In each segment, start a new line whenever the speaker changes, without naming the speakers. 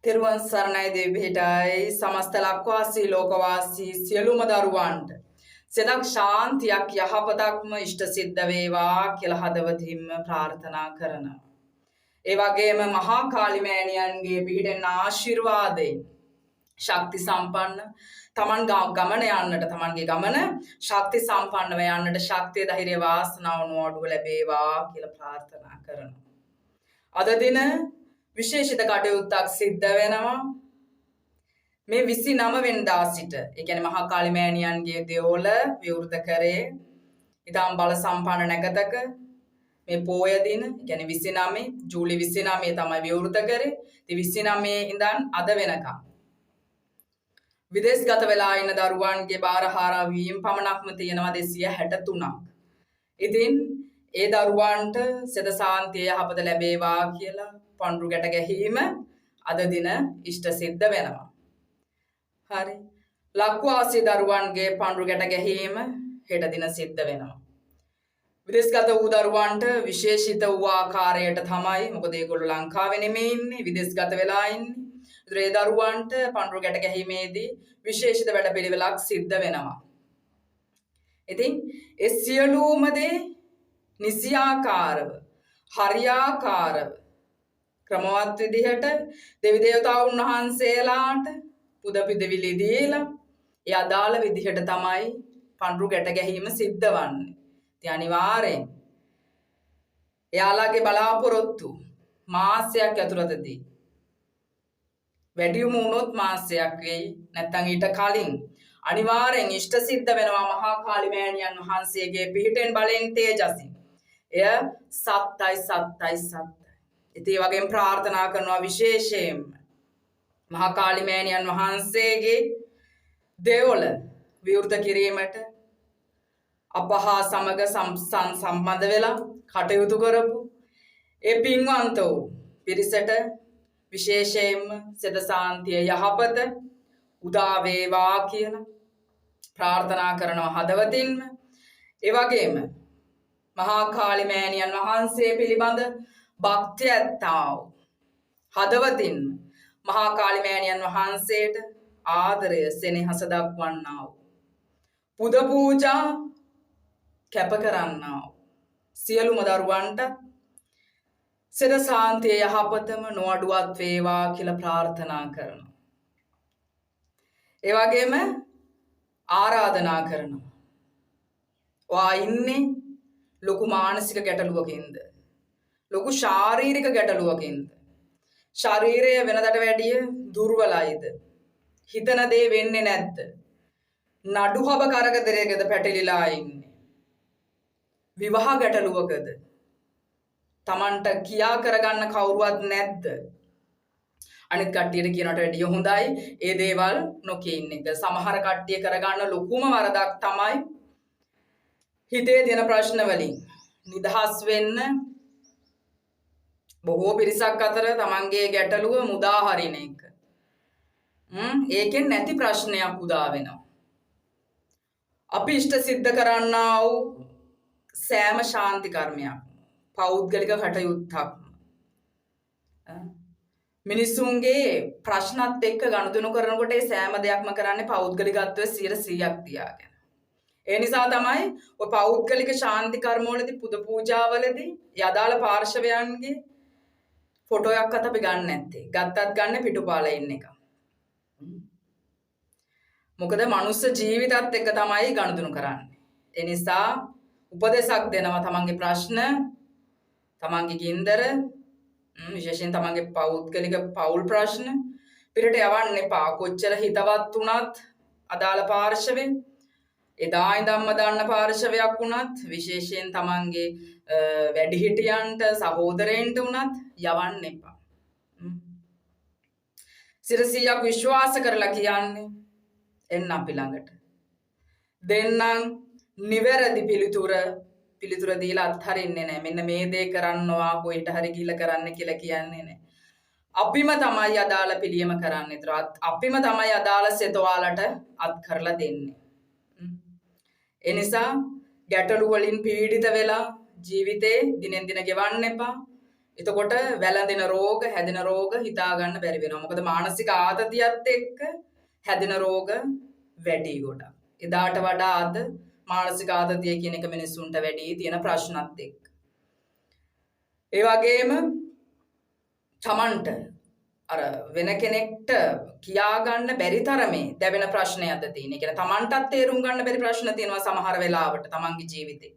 තෙරුවන් සරණයි, දෙවි පිහිටයි. සමස්ත ලක්වාසී ලෝකවාසී සියලුම දරුවන්ට සෙතක් ශාන්තියක් යහපතක්ම ඉෂ්ට සිද්ධ වේවා කියලා හදවතින්ම ප්‍රාර්ථනා කරනවා. ඒ වගේම මහා කාලි මෑණියන්ගේ පිහිටෙන් ආශිර්වාදයෙන් ශක්ති සම්පන්න තමන් ගමන යන්නට, තමන්ගේ ගමන ශක්ති සම්පන්නව යන්නට ශක්තිය, ධෛර්යය, වාසනාව නොඅඩුව ලැබේවා කියලා ප්‍රාර්ථනා කරනවා. අද දින විශේෂිත කටයුත්තක් සිද්ධ වෙනවා. මේ 29 වෙනිදා සිට, ඒ කියන්නේ මහා කාලි මෑණියන්ගේ දෙවොල විවෘත කරේ ඉතාම බල සම්පන්න නැකතක මේ පෝය දින, ඒ කියන්නේ 29 ජූලි 29 තමයි විවෘත කරේ. ඉතින් 29 ඉඳන් අද වෙනකම් විදේශගත වෙලා ඉන්න දරුවන්ගේ බාරහාර වීම පමණක්ම තියෙනවා 263ක්. ඉතින් ඒ දරුවන්ට සෙත සාන්තිය යහපත ලැබේවා කියලා පඳුරු ගැට ගැහිම අද දින ඉෂ්ට සිද්ධ වෙනවා. හරි. ලක්වාසී දරුවන්ගේ පඳුරු ගැට ගැහිම හෙට දින සිද්ධ වෙනවා. විදේශගත වූ දරුවන්ට විශේෂිත වූ ආකාරයට තමයි, මොකද ඒගොල්ලෝ ලංකාවේ නෙමෙයි ඉන්නේ, විදේශගත වෙලා ඉන්නේ. ඒතර ඒ දරුවන්ට පඳුරු ගැට ගැහිමේදී විශේෂිත වැඩපිළිවෙලක් සිද්ධ වෙනවා. ඉතින් ඒ සියලුම දේ නිසියාකාරව, හරියාකාරව, ක්‍රමවත් විදිහට දෙවි දේවතාවුන් වහන්සේලාට පුද පිදවිලි දීලා ඒ අදාළ විදිහට තමයි පඳුරු ගැට ගැහිම සිද්ධ වන්නේ. ඉතින් අනිවාර්යෙන් එයාලගේ බලාපොරොත්තු මාසයක් ඇතුළතදී, වැඩිම වුණොත් මාසයක් වෙයි, නැත්නම් ඊට කලින් අනිවාර්යෙන් ඉෂ්ට සිද්ධ වෙනවා මහා කාලි මෑණියන් වහන්සේගේ පිහිටෙන්, බලෙන්, තේජසින්. එය සත්තයි, සත්තයි, සත්තයි. ඉතින් ඒ වගේම ප්‍රාර්ථනා කරනවා විශේෂයෙන්ම මහා කාලි මෑණියන් වහන්සේගේ දෙවොල විවෘත කිරීමට අප හා සමග සම්බන්ධ වෙලා කටයුතු කරපු ඒ පින්වන්ත වූ පිරිසට විශේෂයෙන්ම සෙත සාන්තිය යහපත උදා වේවා කියලා ප්‍රාර්ථනා කරනවා හදවතින්ම. ඒ වගේම මහා කාලි මෑණියන් වහන්සේ පිළිබඳ භක්තිය ඇත්තා වූ, හදවතින්ම මහා කාලි මෑණියන් වහන්සේට ආදරය සෙනෙහස දක්වන්නා වූ, පුද පූජා කැප කරන්නා වූ සියලුම දරුවන්ට සෙත සාන්තිය යහපතම නොඅඩුවත් වේවා කියලා ප්‍රාර්ථනා කරනවා. ඒ වගේම ආරාධනා කරනවා. ඔයා ඉන්නේ ලොකු මානසික ගැටලුවකින්ද? ලොකු ශාරීරික ගැටලුවකින්ද? ශරීරය වෙනදට වැඩිය දුර්වලයිද? හිතන දේ වෙන්නේ නැද්ද? නඩුහබ කරදරයකද පැටලිලා ඉන්නේ? විවාහ ගැටලුවකද? තමන්ට කියා කරගන්න කවුරුවත් නැද්ද? අනිත් කට්ටියට කියනට වැඩිය හොඳයි ඒ දේවල් නොකිය ඉන්න එක. සමහර කට්ටිය කරගන්න ලොකුම වරදක් තමයි හිතේ තියෙන ප්‍රශ්න වලින් නිදහස් වෙන්න බොහෝ පිරිසක් අතර තමන්ගේ ගැටලුව මුදා හරින එක. ඒකෙන් නැති ප්‍රශ්නයක් උදා වෙනවා. අපි ඉෂ්ට සිද්ධ කරන්නා වූ සෑම ශාන්ති කර්මයක්, පෞද්ගලික කටයුත්තක් මිනිස්සුන්ගේ ප්‍රශ්නත් එක්ක ගනුදෙනු කරනකොට ඒ සෑම දෙයක්ම කරන්නේ පෞද්ගලිකත්වය 100%ක් තියාගෙන. ඒ නිසා තමයි ඔය පෞද්ගලික ශාන්ති කර්මවලදී, පුද පූජාවලදී ඒ අදාළ පාර්ශවයන්ගේ ෆොටෝ එකක්වත් අපි ගන්න නැත්තේ. ගත්තත් ගන්න පිටුපාල ඉන්න එක. මොකද මනුස්ස ජීවිතත් එක්ක තමයි ගනුදෙනු කරන්නේ. ඒ නිසා උපදේශක් දෙනවා, තමන්ගේ ප්‍රශ්න, තමන්ගේ ගින්දර, විශේෂයෙන් තමන්ගේ පෞද්ගලික පෞල් ප්‍රශ්න පිටට යවන්න එපා. කොච්චර හිතවත් වුණත් අදාළ පාර්ශවයෙන්, එදා ඉඳන්ම දන්න පාර්ශවයක් වුණත්, විශේෂයෙන් තමන්ගේ වැඩිහිටියන්ට, සහෝදරයන්ට වුණත් යවන්න එපා. 100ක් විශ්වාස කරලා කියන්නේ, එන්න අපි ළඟට. දෙන්නම් නිවැරදි පිළිතුර. පිළිතුර දීලා අත්හරින්නේ නැහැ. මෙන්න මේ දේ කරන්නවා, කොහෙට හරි ගිහිල්ලා කරන්න කියලා කියන්නේ නැහැ. අපිම තමයි අදාළ පිළියම කරන්නේ. ඒතර අපිම තමයි අදාළ සෙත ඔයාලට අත් කරලා දෙන්නේ. ඒ නිසා ගැටලු වලින් පීඩිත වෙලා ජීවිතේ දිනෙන් දින ගෙවන්න එපා. එතකොට වැළඳෙන රෝග, හැදෙන රෝග හිතා ගන්න බැරි වෙනවා. මොකද මානසික ආතතියත් එක්ක හැදෙන රෝග වැඩි ගොඩක්. එදාට වඩා අද මානසික ආතතිය කියන එක මිනිස්සුන්ට වැඩි තියෙන ප්‍රශ්නත් එක්ක. ඒ වගේම තමන්ට අර වෙන කෙනෙක්ට කියා ගන්න බැරි තරමේ දැවෙන ප්‍රශ්නයක්ද තියෙන. ඒ කියන්නේ තමන්ටත් තේරුම් ගන්න බැරි ප්‍රශ්න තියෙනවා සමහර වෙලාවට තමන්ගේ ජීවිතේ.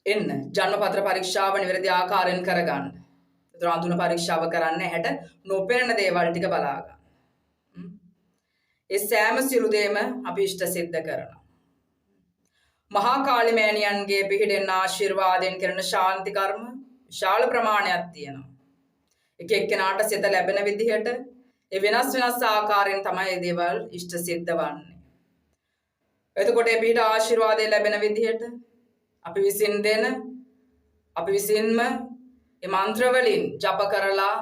එන්න ජන්මපත්‍ර පරීක්ෂාව නිවැරදි ආකාරයෙන් කරගන්න. ඒතර අඳුන පරීක්ෂාව කරන්න ඇහැට නොපෙනෙන දේවල් ටික බලා ගන්න. ඒ සෑම සියලු දේම අපි ඉෂ්ට සිද්ධ කරනවා. මහා කාලි මෑණියන්ගේ පිහිටෙන් ආශිර්වාදයෙන් කරන ශාන්ති කර්ම විශාල ප්‍රමාණයක් තියෙනවා. එක එක්කෙනාට සිත ලැබෙන විදිහට ඒ වෙනස් වෙනස් ආකාරයෙන් තමයි මේ දේවල් ඉෂ්ට සිද්ධ වන්නේ. එතකොට ඒ පිහිට ආශිර්වාදය ලැබෙන විදිහට අපි විසින් දෙන, අපි විසින්ම මේ මන්ත්‍ර වලින් ජප කරලා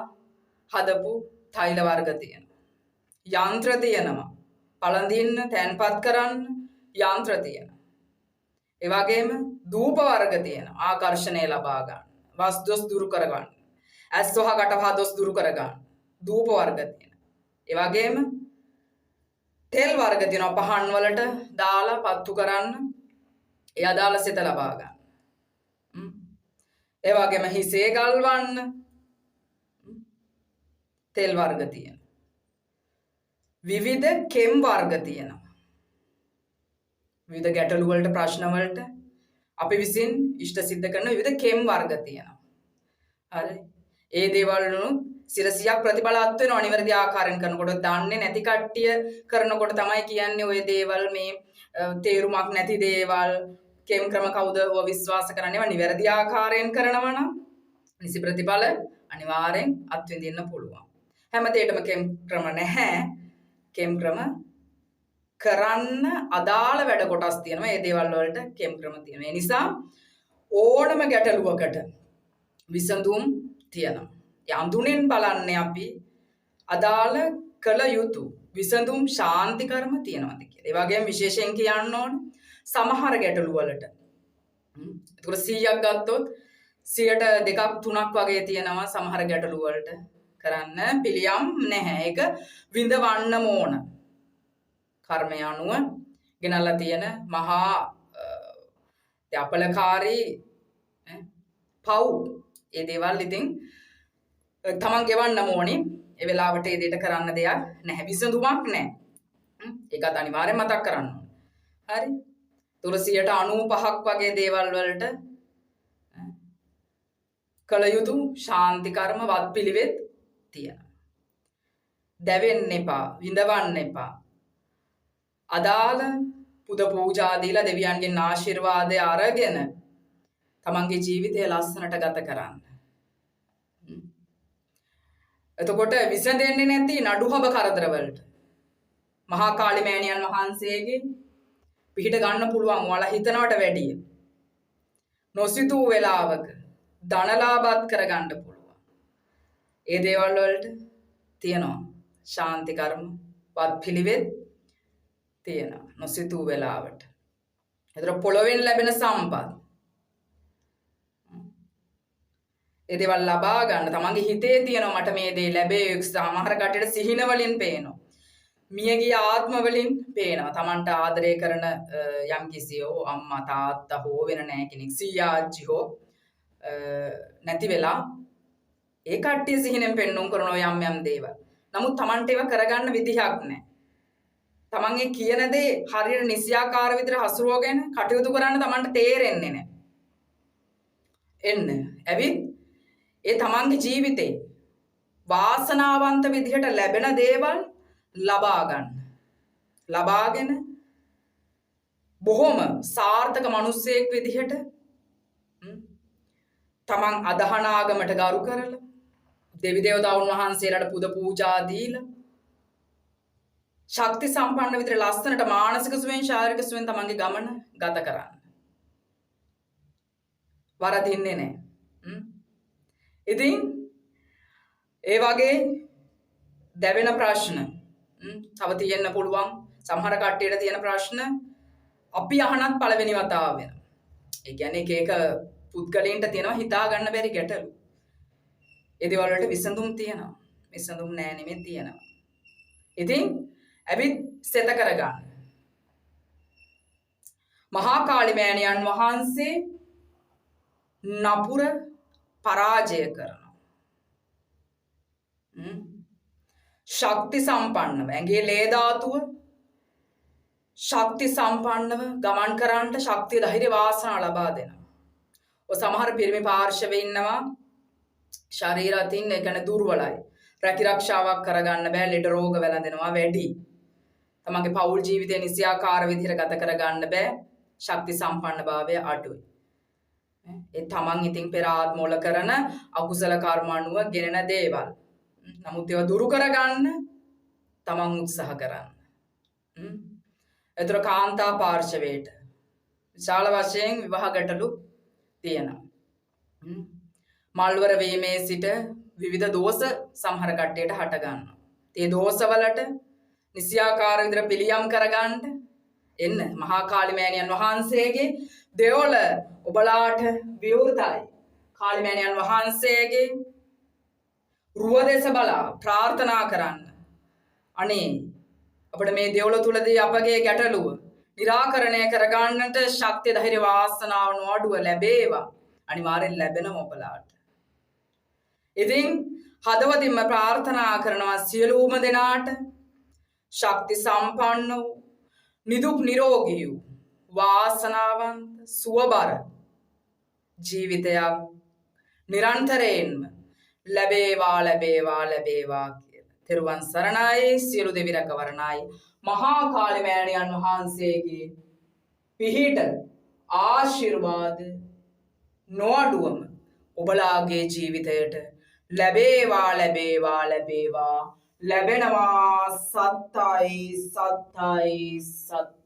හදපු තෛල වර්ග තියෙනවා. යන්ත්‍ර තියෙනවා. පළඳින්න, තැන්පත් කරන්න යන්ත්‍ර තියෙනවා. ඒ වගේම ධූප වර්ග තියෙනවා. ආකර්ෂණය ලබා ගන්න, වස් දොස් දුරු කර ගන්න, ඇස් වහ කට වහ දොස් දුරු කර ගන්න ධූප වර්ග තියෙනවා. ඒ වගේම තෙල් වර්ග තියෙනවා. පහන් වලට දාලා පත්තු කරන්න, ඒ අදාළ සිත ලබා ගන්න. ඒ වගේම හිසේ ගල්වන්න තෙල් වර්ග තියෙනවා. විවිධ කෙම් වර්ග තියෙනවා. විවිධ ගැටලු වලට, ප්‍රශ්න වලට අපි විසින් ඉෂ්ට සිද්ධ කරන විවිධ කෙම් වර්ග තියෙනවා. හරි. ඒ දේවල් වලුත් සිරසියක් ප්‍රතිඵල අත් වෙනවා නිවැරදි ආකාරයෙන් කරනකොට. දන්නේ නැති කට්ටිය කරනකොට තමයි කියන්නේ ඔය දේවල් මේ තේරුමක් නැති දේවල්, කෙම් ක්‍රම කවුද ඔය විශ්වාස කරන්නේ? ඒවා නිවැරදි ආකාරයෙන් කරනවා නම් නිසි ප්‍රතිඵල අනිවාර්යෙන් අත්විඳින්න පුළුවන්. හැම දෙයකටම කෙම් ක්‍රම නැහැ. කෙම් ක්‍රම කරන්න අදාළ වැඩ කොටස් තියෙනවා. ඒ දේවල් වලට කෙම් ක්‍රම තියෙනවා. ඒ නිසා ඕනම ගැටලුවකට විසඳුම් තියෙනවා. ඒ අඳුනෙන් බලන්නේ අපි අදාළ කළ යුතු විසඳුම් ශාන්ති කර්ම තියෙනවද කියලා. ඒ වගේම විශේෂයෙන් කියන්න ඕන සමහර ගැටලු වලට. එතකොට 100ක් ගත්තොත් 100ට 2ක් 3ක් වගේ තියෙනවා සමහර ගැටලු වලට කරන්න පිළියම් නැහැ. ඒක විඳවන්නම ඕන. කර්මය අනුව ගෙනල්ලා තියෙන මහා අපලකාරී පව් ඒ දේවල් ඉතින් තමන් ගෙවන්නම ඕනේ. ඒ වෙලාවට ඒ දෙයට කරන්න දෙයක් නැහැ. විසඳුමක් නැහැ. ඒකත් අනිවාර්යෙන් මතක් කරන්න ඕනේ. හරි. තුර 95ක් වගේ දේවල් වලට කළ යුතු ශාන්ති කර්ම වත් පිළිවෙත් තියෙනවා. දැවෙන්න එපා, විඳවන්න එපා. අදාළ පුද පූජා දීලා දෙවියන්ගෙන් ආශිර්වාදය අරගෙන තමන්ගේ ජීවිතය ලස්සනට ගත කරන්න. එතකොට විසඳෙන්නේ නැති නඩුහබ කරදර වලට මහා කාලි මෑණියන් වහන්සේගේ පිහිට ගන්න පුළුවන් ඔයාලා හිතනවට වැඩිය. නොසිතූ වෙලාවක ධනලාභත් කරගන්න පුළුවන්. ඒ දේවල් වලට තියෙනවා ශාන්ති කර්ම වත් පිළිවෙත් තියෙනවා නොසිතූ වෙලාවට. එතකොට පොළොවෙන් ලැබෙන සම්පත් ඒ දේවල් ලබා ගන්න තමන්ගේ හිතේ තියෙනවා මට මේ දේ ලැබේ. සමහර කට්ටියට සිහින වලින් පේනවා. මියගිය ආත්ම වලින් පේනවා. තමන්ට ආදරය කරන යම් කිසි අම්මා තාත්තා හෝ වෙන නෑ කෙනෙක් සීයා ආච්චි හෝ නැති වෙලා ඒ කට්ටිය සිහිනෙන් පෙන්නුම් කරන යම් යම් දේවල්. නමුත් තමන්ට ඒවා කරගන්න විදිහක් නෑ. තමන් ඒ කියන දේ හරියට නිසියාකාර විදිහට හසුරුවගෙන කටයුතු කරන්න තමන්ට තේරෙන්නේ නෑ. එන්න ඇවිත් ඒ තමන්ගේ ජීවිතේ වාසනාවන්ත විදිහට ලැබෙන දේවල් ලබා ගන්න. ලබාගෙන බොහොම සාර්ථක මිනිස්සෙක් විදිහට තමන් අදහන ආගමට ගරු කරලා දෙවි දේවතාවුන් වහන්සේලාට පුද පූජා දීලා ශක්ති සම්පන්න විදිහට ලස්සනට මානසික සුවයෙන් ශාරීරික සුවයෙන් තමන්ගේ ගමන ගත කරන්න. වරදින්නේ නැහැ. ඉතින් ඒ වගේ දැවෙන ප්‍රශ්න තව තියෙන්න පුළුවන්. සමහර කට්ටියට තියෙන ප්‍රශ්න අපි අහනත් පළවෙනි වතාව වෙනවා. ඒ කියන්නේ එක එක පුද්ගලයන්ට තියෙනවා හිතා ගන්න බැරි ගැටලු. ඒ දේවල් වලට විසඳුම් තියෙනවා. විසඳුම් නෑ නෙමෙයි, තියෙනවා. ඉතින් ඇවිත් සෙත කරගන්න. මහා කාලි මෑණියන් වහන්සේ නපුර පරාජය කරනවා. ශක්ති සම්පන්නව ඇඟේ ලේ ධාතුව ශක්ති සම්පන්නව ගමන් කරන්නට ශක්තිය, ධෛර්ය, වාසනාව ලබා දෙනවා. ඔය සමහර පිරිමි පාර්ශවයේ ඉන්නවා ශරීර අතින් ඒ කියන්නේ දුර්වලයි. රැකිරක්ෂාවක් කරගන්න බෑ, ලෙඩ රෝග වැළඳෙනවා වැඩි. තමන්ගේ පෞල් ජීවිතය නිසියාකාර විදිහට ගත කරගන්න බෑ. ශක්ති සම්පන්න භාවය අඩුයි. ඒ තමන් ඉතින් පෙර ආත්මවල කරන අකුසල කර්ම අනුව ගෙනෙන දේවල්. නමුත් ඒවා දුරු කරගන්න තමන් උත්සාහ කරන්න. එතකොට කාන්තා පාර්ශවයට විශාල වශයෙන් විවාහ ගැටලු තියෙනවා. මල්වර වීමේ සිට විවිධ දෝෂ සමහර කට්ටියට හට ගන්නවා. ඒ දෝෂවලට නිසියාකාර විදිහට පිළියම් කරගන්න එන්න මහා කාලි මෑණියන් වහන්සේගේ දෙවොල ඔබලාට විවෘතයි. කාලි මෑණියන් වහන්සේගේ රුව දෙස බලා ප්‍රාර්ථනා කරන්න. අනේ අපිට මේ දෙවොල තුලදී අපගේ ගැටලුව නිරාකරණය කරගන්නට ශක්තිය, ධෛර්ය, වාසනාව නොඅඩුව ලැබේවා. අනිවාර්යෙන් ලැබෙනවා ඔබලාට. ඉතින් හදවතින්ම ප්‍රාර්ථනා කරනවා සියලුම දෙනාට ශක්ති සම්පන්න වූ, නිදුක් නිරෝගී වූ, වාසනාවන්ත, සුවබර ජීවිතයක් නිරන්තරයෙන්ම ලැබේවා, ලැබේවා, ලැබේවා කියලා. තෙරුවන් සරණයි, සියලු දෙවි රැකවරණයි, මහා කාලි මෑණියන් වහන්සේගේ පිහිට ආශිර්වාද නොඅඩුවම ඔබලාගේ ජීවිතයට ලැබේවා, ලැබේවා, ලැබේවා, ලැබෙනවා. සත්තයි, සත්තයි, සත්තයි.